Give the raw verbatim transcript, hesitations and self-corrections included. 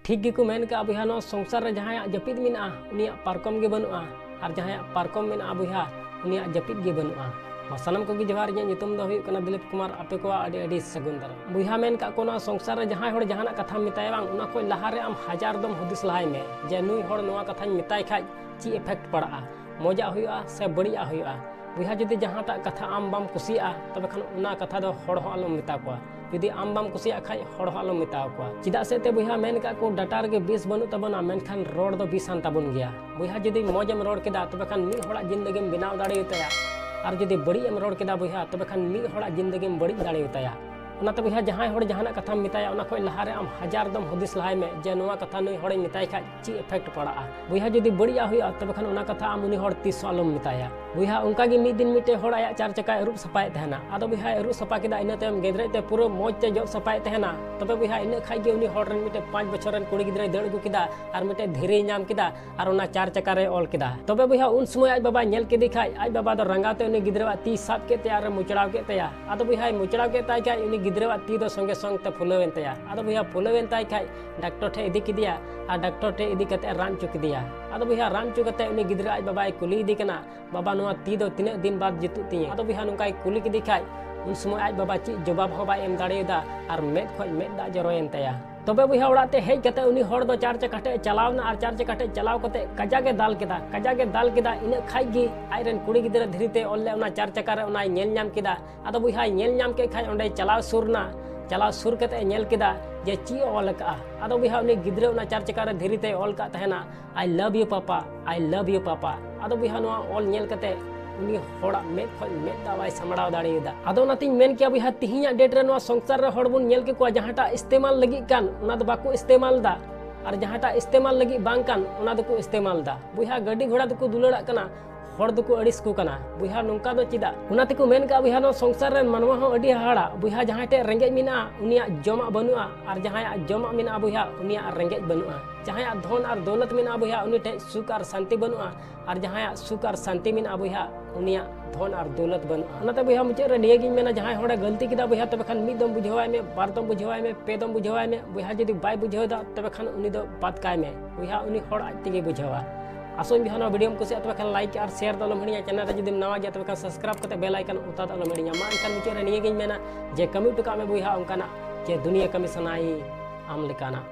ᱴᱷᱤᱠ ᱜᱮᱠᱚ ᱢᱮᱱ ᱠᱟᱜᱼᱟ ᱵᱚᱭᱦᱟ, ᱱᱚᱣᱟ ᱥᱚᱝᱥᱟᱨ ᱨᱮ ᱡᱟᱦᱟᱸᱭᱟᱜ ᱡᱟᱹᱯᱤᱫ ᱢᱮᱱᱟᱜᱼᱟ, ᱩᱱᱤᱭᱟᱜ ᱯᱟᱨᱠᱚᱢ ᱜᱮ ᱵᱟᱹᱱᱩᱜᱼᱟ, ᱟᱨ ᱡᱟᱦᱟᱸᱭᱟᱜ ᱯᱟᱨᱠᱚᱢ ᱢᱮᱱᱟᱜᱼᱟ ᱵᱚᱭᱦᱟ, ᱩᱱᱤᱭᱟᱜ ᱡᱟᱹᱯᱤᱫ ᱜᱮ ᱵᱟᱹᱱᱩᱜᱼᱟ᱾ ᱢᱟ ᱥᱟᱱᱟᱢ ᱠᱚᱜᱮ ᱡᱚᱦᱟᱨ, ᱤᱧᱟᱹᱜ ᱧᱩᱛᱩᱢ ᱫᱚ ᱦᱩᱭᱩᱜ ᱠᱟᱱᱟ ᱫᱤᱞᱤᱯ ᱠᱩᱢᱟᱨ᱾ ᱟᱯᱮ ᱠᱚᱣᱟᱜ ᱟᱹᱰᱤ ᱟᱹᱰᱤ ᱥᱟᱹᱜᱩᱱ ᱫᱟᱨᱟᱢ᱾ ᱵᱚᱭᱦᱟ, ᱢᱮᱱ ᱠᱟᱜ ᱠᱚ, ᱱᱚᱣᱟ ᱥᱚᱝᱥᱟᱨ ᱨᱮ ᱡᱟᱦᱟᱸᱭ ᱦᱚᱲ ᱡᱟᱦᱟᱱᱟᱜ ᱠᱟᱛᱷᱟᱢ ᱢᱮᱛᱟᱭᱟ ᱵᱟᱝ, ᱚᱱᱟ ᱠᱷᱚᱡ ᱞᱟᱦᱟᱨᱮ ᱟᱢ ᱦᱟᱡᱟᱨ ᱫᱚᱢ ᱦᱩᱫᱤᱥ ᱞᱟᱦᱟᱭ ᱢᱮ ᱡᱮ ᱱᱩᱭ ᱦᱚᱲ ᱱᱚᱣᱟ ᱠᱟᱛᱷᱟᱧ ᱢᱮᱛᱟᱭ ᱠᱷᱟᱡ ᱪᱮᱫ effect ᱯᱟᱲᱟᱜᱼᱟ, ᱢᱚᱡᱟᱜ ᱦᱩᱭᱩᱜᱼᱟ ᱥᱮ ᱵᱟᱹᱲᱤᱡᱟᱜ ᱦᱩᱭᱩᱜᱼᱟ᱾ ᱵᱚᱭᱦᱟ, ᱡᱩᱫᱤ ᱡᱟᱦᱟᱸᱴᱟᱜ ᱠᱟᱛᱷᱟ ᱟᱢ ᱵᱟᱢ ᱠᱩᱥᱤᱭᱟᱜᱼᱟ, ᱛᱚᱵᱮ ᱠᱷᱟᱱ ᱚᱱᱟ ᱠᱟᱛᱷᱟ ᱫᱚ ᱦᱚᱲ ᱦᱚᱸ ᱟᱞᱚᱢ ᱢᱮᱛᱟ ᱠᱚᱣᱟ᱾ ᱡᱩᱫᱤ ᱟᱢ ᱵᱟᱢ ᱠᱩᱥᱤᱭᱟᱜ ᱠᱷᱟᱡ, ᱦᱚᱲ ᱦᱚᱸ ᱟᱞᱚᱢ ᱢᱮᱛᱟ ᱠᱚᱣᱟ᱾ ᱪᱮᱫᱟᱜ ᱥᱮ ᱛᱮ ᱵᱚᱭᱦᱟ, ᱢᱮᱱ ᱠᱟᱜ ᱠᱚ, ᱰᱟᱴᱟ ᱨᱮᱜᱮ ᱵᱤᱥ ᱵᱟᱹᱱᱩᱜ ᱛᱟᱵᱚᱱᱟ, ᱢᱮᱱᱠᱷᱟᱱ ᱨᱚᱲ ᱫᱚ ᱵᱤᱥᱟᱱ ᱛᱟᱵᱚᱱ ᱜᱮᱭᱟ᱾ ᱵᱚᱭᱦᱟ, ᱡᱩᱫᱤ ᱢᱚᱡᱽ ᱮᱢ ᱨᱚᱲ ᱠᱮᱫᱟ, ᱛᱚᱵᱮ ᱠᱷᱟᱱ ᱢᱤᱫ ᱦᱚᱲᱟᱜ ᱡᱤᱱᱫᱮᱜᱤᱢ ᱵᱮᱱᱟᱣ ᱫᱟᱲᱮᱭᱟᱛᱟᱭᱟ, ᱟᱨ ᱡᱩᱫᱤ ᱵᱟᱹᱲᱤᱡ ᱮᱢ ᱨᱚᱲ ᱠᱮᱫᱟ ᱵᱚᱭᱦᱟ, ᱛᱚᱵᱮ ᱠᱷᱟᱱ ᱢᱤᱫ ᱦᱚᱲᱟᱜ ᱡᱤᱱᱫᱮᱜᱤᱢ ᱵᱟᱹᱲᱤᱡ ᱫᱟᱲᱮᱭᱟᱛᱟᱭᱟ᱾ ᱚᱱᱟᱛᱮ ᱵᱚᱭᱦᱟ, ᱡᱟᱦᱟᱸᱭ ᱦᱚᱲ ᱡᱟᱦᱟᱱᱟᱜ ᱠᱟᱛᱷᱟᱢ ᱢᱮᱛᱟᱭᱟ, ᱚᱱᱟ ᱠᱷᱚᱡ ᱞᱟᱦᱟᱨᱮ ᱟᱢ ᱦᱟᱡᱟᱨ ᱫᱚᱢ ᱦᱩᱫᱤᱥ ᱞᱟᱦᱟᱭ ᱢᱮ ᱡᱮ ᱱᱚᱣᱟ ᱠᱟᱛᱷᱟ ᱱᱩᱭ ᱦᱚᱲᱤᱧ ᱢᱮᱛᱟᱭ ᱠᱷᱟᱡ ᱪᱮᱫ effect ᱯᱟᱲᱟᱜᱼᱟ᱾ ᱵᱚᱭᱦᱟ, ᱡᱩᱫᱤ ᱵᱟᱹᱲᱤᱡᱟᱜ ᱦᱩᱭᱩᱜᱼᱟ, ᱛᱚᱵᱮ ᱠᱷᱟᱱ ᱚᱱᱟ ᱠᱟᱛᱷᱟ ᱟᱢ ᱩᱱᱤ ᱦᱚᱲ ᱛᱤᱥ ᱦᱚᱸ ᱟᱞᱚᱢ ᱢᱮᱛᱟᱭᱟ᱾ ᱵᱚᱭᱦᱟ, ᱚᱱᱠᱟ ᱜᱮ ᱢᱤᱫ ᱫᱤᱱ ᱢᱤᱫᱴᱮᱡ ᱦᱚᱲ ᱟᱭᱟᱜ ᱪᱟᱨ ᱪᱟᱠᱟᱭ ᱟᱹᱨᱩᱵ ᱥᱟᱯᱷᱟᱭᱮᱫ ᱛᱟᱦᱮᱱᱟ᱾ ᱟᱫᱚ ᱵᱚᱭᱦᱟᱭ ᱟᱹᱨᱩᱵ ᱥᱟᱯᱷᱟ ᱠᱮᱫᱟ, ᱤᱱᱟᱹ ᱛᱟᱭᱚᱢ ᱜᱮᱸᱫᱽᱨᱮᱡ ᱛᱮ ᱯᱩᱨᱟᱹ ᱢᱚᱡᱽ ᱛᱮ ᱡᱚᱫ ᱥᱟᱯᱷᱟᱭᱮᱫ ᱛᱟᱦᱮᱱᱟ᱾ ᱛᱚᱵᱮ ᱵᱚᱭᱦᱟ, ᱤᱱᱟᱹ ᱠᱷᱟᱡ ᱜᱮ ᱩᱱᱤ ᱦᱚᱲ ᱨᱮᱱ ᱢᱤᱫᱴᱮᱡ ᱯᱟᱸᱪ ᱵᱚᱪᱷᱚᱨ ᱨᱮᱱ ᱠᱩᱲᱤ ᱜᱤᱫᱽᱨᱟᱹᱭ ᱫᱟᱹᱲ ᱟᱹᱜᱩ ᱠᱮᱫᱟ ᱟᱨ ᱢᱤᱫᱴᱮᱡ ᱫᱷᱤᱨᱤᱭ ᱧᱟᱢ ᱠᱮᱫᱟ ᱟᱨ ᱚᱱᱟ ᱪᱟᱨ ᱪᱟᱠᱟ ᱨᱮᱭ ᱚᱞ ᱠᱮᱫᱟ᱾ ᱛᱚᱵᱮ ᱵᱚᱭᱦᱟ, ᱩᱱ ᱥᱚᱢᱚᱭ ᱟᱡ ᱵᱟᱵᱟᱭ ᱧᱮᱞ ᱠᱮᱫᱮ ᱠᱷᱟᱡ, ᱟᱡ ᱵᱟᱵᱟ ᱫᱚ ᱨᱟᱸᱜᱟᱣ ᱛᱮ ᱩᱱᱤ ᱜᱤᱫᱽᱨᱟᱹᱣᱟᱜ ᱛᱤ ᱥᱟᱵ ᱠᱮᱫ ᱛᱟᱭᱟ ᱟᱨᱮ ᱢᱩᱪᱲᱟᱣ ᱠᱮᱫ ᱛᱟᱭᱟ᱾ ᱟᱫᱚ ᱵᱚᱭᱦᱟᱭ ᱢᱩᱪᱲᱟᱣ ᱠᱮᱫ ᱛᱟᱭ ᱠᱷᱟᱡ, ᱩᱱᱤ ᱜᱤᱫᱽᱨᱟᱹᱣᱟᱜ ᱛᱤ ᱫᱚ ᱥᱚᱸᱜᱮ ᱥᱚᱝ ᱛᱮ ᱯᱷᱩᱞᱟᱹᱣ ᱮᱱ ᱛᱟᱭᱟ᱾ ᱟᱫᱚ ᱵᱚᱭᱦᱟ, ᱯᱷᱩᱞᱟᱹᱣ ᱮᱱ ᱛᱟᱭ ᱠᱷᱟᱡ, ᱰᱟᱠᱴᱚᱨ ᱴᱷᱮᱡ ᱤᱫᱤ ᱠᱮᱫᱮᱭᱟ ᱟᱨ ᱰᱟᱠᱴᱚᱨ ᱴᱷᱮᱡ ᱤᱫᱤ ᱠᱟᱛᱮ ᱨᱟᱱ ᱦᱚᱪᱚ ᱠᱮᱫᱮᱭᱟ᱾ ᱟᱫᱚ ᱵᱚᱭᱦᱟ, ᱨᱟᱱ ᱦᱚᱪᱚ ᱠᱟᱛᱮ ᱩᱱᱤ ᱜᱤᱫᱽᱨᱟᱹ ᱟᱡ ᱵᱟᱵᱟᱭ ᱠᱩᱞᱤᱭᱮᱫᱮ ᱠᱟᱱᱟ, "ᱵᱟᱵᱟ, ᱱᱚᱣᱟ ᱛᱤ ᱫᱚ ᱛᱤᱱᱟᱹᱜ ᱫᱤᱱ ᱵᱟᱫ ᱡᱩᱛᱩᱜ ᱛᱤᱧᱟᱹ?" ᱟᱫᱚ ᱵᱚᱭᱦᱟ, ᱱᱚᱝᱠᱟᱭ ᱠᱩᱞᱤ ᱠᱮᱫᱮ ᱠᱷᱟᱡ, ᱩᱱ ᱥᱚᱢᱚᱭ ᱟᱡ ᱵᱟᱵᱟ ᱪᱮᱫ ᱡᱚᱵᱟᱵ ᱦᱚᱸ ᱵᱟᱭ ᱮᱢ ᱫᱟᱲᱮᱭᱟᱫᱟ ᱟᱨ ᱢᱮᱫ ᱠᱷᱚᱡ ᱢᱮᱫ ᱫᱟᱜ ᱡᱚᱨᱚᱭᱮᱱ ᱛᱟᱭᱟ᱾ ᱛᱚᱵᱮ ᱵᱚᱭᱦᱟ, ᱚᱲᱟᱜ ᱛᱮ ᱦᱮᱡ ᱠᱟᱛᱮ ᱩᱱᱤ ᱦᱚᱲ ᱫᱚ ᱪᱟᱨ ᱪᱟᱠᱟ ᱴᱷᱮᱡ ᱪᱟᱞᱟᱣ ᱮᱱᱟ ᱟᱨ ᱪᱟᱨ ᱪᱟᱠᱟ ᱴᱷᱮᱡ ᱪᱟᱞᱟᱣ ᱠᱟᱛᱮ ᱠᱟᱡᱟᱠ ᱮ ᱫᱟᱞ ᱠᱮᱫᱟ, ᱠᱟᱡᱟᱠ ᱮ ᱫᱟᱞ ᱠᱮᱫᱟ᱾ ᱤᱱᱟᱹᱜ ᱠᱷᱟᱡ ᱜᱮ ᱟᱡ ᱨᱮᱱ ᱠᱩᱲᱤ ᱜᱤᱫᱽᱨᱟᱹ ᱫᱷᱤᱨᱤ ᱛᱮ ᱚᱞ ᱞᱮᱫ ᱚᱱᱟ ᱪᱟᱨ ᱪᱟᱠᱟ ᱨᱮ ᱚᱱᱟᱭ ᱧᱮᱞ ᱧᱟᱢ ᱠᱮᱫᱟ᱾ ᱟᱫᱚ ᱵᱚᱭᱦᱟᱭ ᱧᱮᱞ ᱧᱟᱢ ᱠᱮᱫ ᱠᱷᱟᱡ ᱚᱸᱰᱮᱭ ᱪᱟᱞᱟᱣ ᱥᱩᱨ ᱱᱟ᱾ ᱪᱟᱞᱟᱣ ᱥᱩᱨ ᱠᱟᱛᱮ ᱮ ᱧᱮᱞ ᱠᱮᱫᱟ ᱡᱮ ᱪᱮᱫ ᱮ ᱚᱞ ᱟᱠᱟᱜᱼᱟ᱾ ᱟᱫᱚ ᱵᱚᱭᱦᱟ, ᱩᱱᱤ ᱜᱤᱫᱽᱨᱟᱹ ᱚᱱᱟ ᱪᱟᱨ ᱪᱟᱠᱟ ᱨᱮ ᱫᱷᱤᱨᱤ ᱛᱮᱭ ᱚᱞ ᱠᱟᱜ ᱛᱟᱦᱮᱱᱟ, "I love you ᱯᱟᱯᱟ, I love you ᱯᱟᱯᱟ᱾" ᱟᱫᱚ ᱵᱚᱭᱦᱟ, ᱱᱚᱣᱟ ᱚᱞ ᱧᱮᱞ ᱠᱟᱛᱮ ᱩᱱᱤ ᱦᱚᱲᱟᱜ ᱢᱮᱫ ᱠᱷᱚᱡ ᱢᱮᱫ ᱫᱟᱜ ᱵᱟᱭ ᱥᱟᱢᱵᱲᱟᱣ ᱫᱟᱲᱮᱭᱟᱫᱟ᱾ ᱟᱫᱚ ᱚᱱᱟᱛᱤᱧ ᱢᱮᱱ ᱠᱮᱭᱟ ᱵᱚᱭᱦᱟ, ᱛᱤᱦᱤᱧᱟᱜ date ᱨᱮ ᱱᱚᱣᱟ ᱥᱚᱝᱥᱟᱨ ᱨᱮ ᱦᱚᱲ ᱵᱚᱱ ᱧᱮᱞ ᱠᱮᱫ ᱠᱚᱣᱟ, ᱡᱟᱦᱟᱸᱴᱟᱜ ᱤᱥᱛᱮᱢᱟᱞ ᱞᱟᱹᱜᱤᱫ ᱠᱟᱱ, ᱚᱱᱟ ᱫᱚ ᱵᱟᱠᱚ ᱤᱥᱛᱮᱢᱟᱞ ᱮᱫᱟ, ᱟᱨ ᱡᱟᱦᱟᱸᱴᱟᱜ ᱤᱥᱛᱮᱢᱟᱞ ᱞᱟᱹᱜᱤᱫ ᱵᱟᱝ ᱠᱟᱱ, ᱚᱱᱟ ᱫᱚᱠᱚ ᱤᱥᱛᱮᱢᱟᱞ ᱮᱫᱟ᱾ ᱵᱚᱭᱦᱟ, ᱜᱟᱹᱰᱤ ᱜᱷᱚᱲᱟ ᱫᱚᱠᱚ ᱫᱩᱞᱟᱹᱲᱟᱜ ᱠᱟᱱᱟ, ᱦᱚᱲ ᱫᱚᱠᱚ ᱟᱹᱲᱤᱥ ᱠᱚ ᱠᱟᱱᱟ᱾ ᱵᱚᱭᱦᱟ, ᱱᱚᱝᱠᱟ ᱫᱚ ᱪᱮᱫᱟᱜ? ᱚᱱᱟ ᱛᱮᱠᱚ ᱢᱮᱱ ᱠᱟᱜᱼᱟ ᱵᱚᱭᱦᱟ, ᱱᱚᱣᱟ ᱥᱚᱝᱥᱟᱨ ᱨᱮᱱ ᱢᱟᱱᱣᱟ ᱦᱚᱸ ᱟᱹᱰᱤ ᱦᱟᱦᱟᱲᱟ᱾ ᱵᱚᱭᱦᱟ, ᱡᱟᱦᱟᱸᱭ ᱴᱷᱮᱡ ᱨᱮᱸᱜᱮᱡ ᱢᱮᱱᱟᱜᱼᱟ, ᱩᱱᱤᱭᱟᱜ ᱡᱚᱢᱟᱜ ᱵᱟᱹᱱᱩᱜᱼᱟ, ᱟᱨ ᱡᱟᱦᱟᱸᱭᱟᱜ ᱡᱚᱢᱟᱜ ᱢᱮᱱᱟᱜᱼᱟ ᱵᱚᱭᱦᱟ, ᱩᱱᱤᱭᱟᱜ ᱨᱮᱸᱜᱮᱡ ᱵᱟᱹᱱᱩᱜᱼᱟ᱾ ᱡᱟᱦᱟᱸᱭᱟᱜ ᱫᱷᱚᱱ ᱟᱨ ᱫᱚᱞᱚᱛ ᱢᱮᱱᱟᱜᱼᱟ ᱵᱚᱭᱦᱟ, ᱩᱱᱤ ᱴᱷᱮᱡ ᱥᱩᱠ ᱟᱨ ᱥᱟᱱᱛᱤ ᱵᱟᱹᱱᱩᱜᱼᱟ, ᱟᱨ ᱡᱟᱦᱟᱸᱭᱟᱜ ᱥᱩᱠ ᱟᱨ ᱥᱟᱱᱛᱤ ᱢᱮᱱᱟᱜᱼᱟ ᱵᱚᱭᱦᱟ, ᱩᱱᱤᱭᱟᱜ ᱫᱷᱚᱱ ᱟᱨ ᱫᱚᱞᱚᱛ ᱵᱟᱹᱱᱩᱜᱼᱟ᱾ ᱚᱱᱟᱛᱮ ᱵᱚᱭᱦᱟ, ᱢᱩᱪᱟᱹᱫ ᱨᱮ ᱱᱤᱭᱟᱹ ᱜᱤᱧ ᱢᱮᱱᱟ, ᱡᱟᱦᱟᱸᱭ ᱦᱚᱲᱮ ᱜᱟᱹᱞᱛᱤ ᱠᱮᱫᱟ ᱵᱚᱭᱦᱟ, ᱛᱚᱵᱮ ᱠᱷᱟᱱ ᱢᱤᱫ ᱫᱚᱢ ᱵᱩᱡᱷᱟᱹᱣᱟᱭ ᱢᱮ, ᱵᱟᱨ ᱫᱚᱢ ᱵᱩᱡᱷᱟᱹᱣᱟᱭ ᱢᱮ, ᱯᱮ ᱫᱚᱢ ᱵᱩᱡᱷᱟᱹᱣᱟᱭ ᱢᱮ᱾ ᱵᱚᱭᱦᱟ, ᱡᱩᱫᱤ ᱵᱟᱭ ᱵᱩᱡᱷᱟᱹᱣ ᱮᱫᱟ, ᱛᱚᱵᱮ ᱠᱷᱟᱱ ᱩᱱᱤ ᱫᱚ ᱵᱟᱫ ᱠᱟᱭ ᱢᱮ᱾ ᱵᱚᱭᱦᱟ, ᱩᱱᱤ ᱦᱚᱲ ᱟᱡ ᱛᱮᱜᱮ ᱵᱩᱡᱷᱟᱹᱣᱟ᱾ ᱟᱥᱚᱧ ᱵᱚᱭᱦᱟ, ᱱᱚᱣᱟ ᱵᱷᱤᱰᱤᱭᱳᱢ ᱠᱩᱥᱤᱭᱟᱜᱼᱟ, ᱛᱚᱵᱮ ᱠᱷᱟᱱ ᱞᱟᱭᱤᱠ ᱟᱨ ᱥᱮᱭᱟᱨ ᱫᱚ ᱟᱞᱚᱢ ᱦᱤᱲᱤᱧᱟ᱾ ᱪᱮᱱᱮᱞ ᱨᱮ ᱡᱩᱫᱤᱢ ᱱᱟᱣᱟ ᱜᱮᱭᱟ, ᱛᱚᱵᱮ ᱠᱷᱟᱱ ᱥᱟᱵᱥᱠᱨᱟᱭᱤᱵ ᱠᱟᱛᱮ ᱵᱮᱞ ᱟᱭᱠᱚᱱ ᱚᱛᱟ ᱫᱚ ᱟᱞᱚᱢ ᱦᱤᱲᱤᱧᱟ᱾ ᱢᱟ ᱮᱱᱠᱷᱟᱱ ᱢᱩᱪᱟᱹᱫ ᱨᱮ ᱱᱤᱭᱟᱹ ᱜᱤᱧ ᱢᱮᱱᱟ ᱡᱮ ᱠᱟᱹᱢᱤ ᱦᱚᱴᱚ ᱠᱟᱜ ᱢᱮ ᱵᱚᱭᱦᱟ ᱚᱱᱠᱟᱱᱟᱜ ᱡᱮ ᱫᱩᱱᱤᱭᱟᱹ ᱠᱟᱹᱢᱤ ᱥᱟᱱᱟᱭᱮ ᱟᱢ ᱞᱮᱠᱟᱱᱟᱜ᱾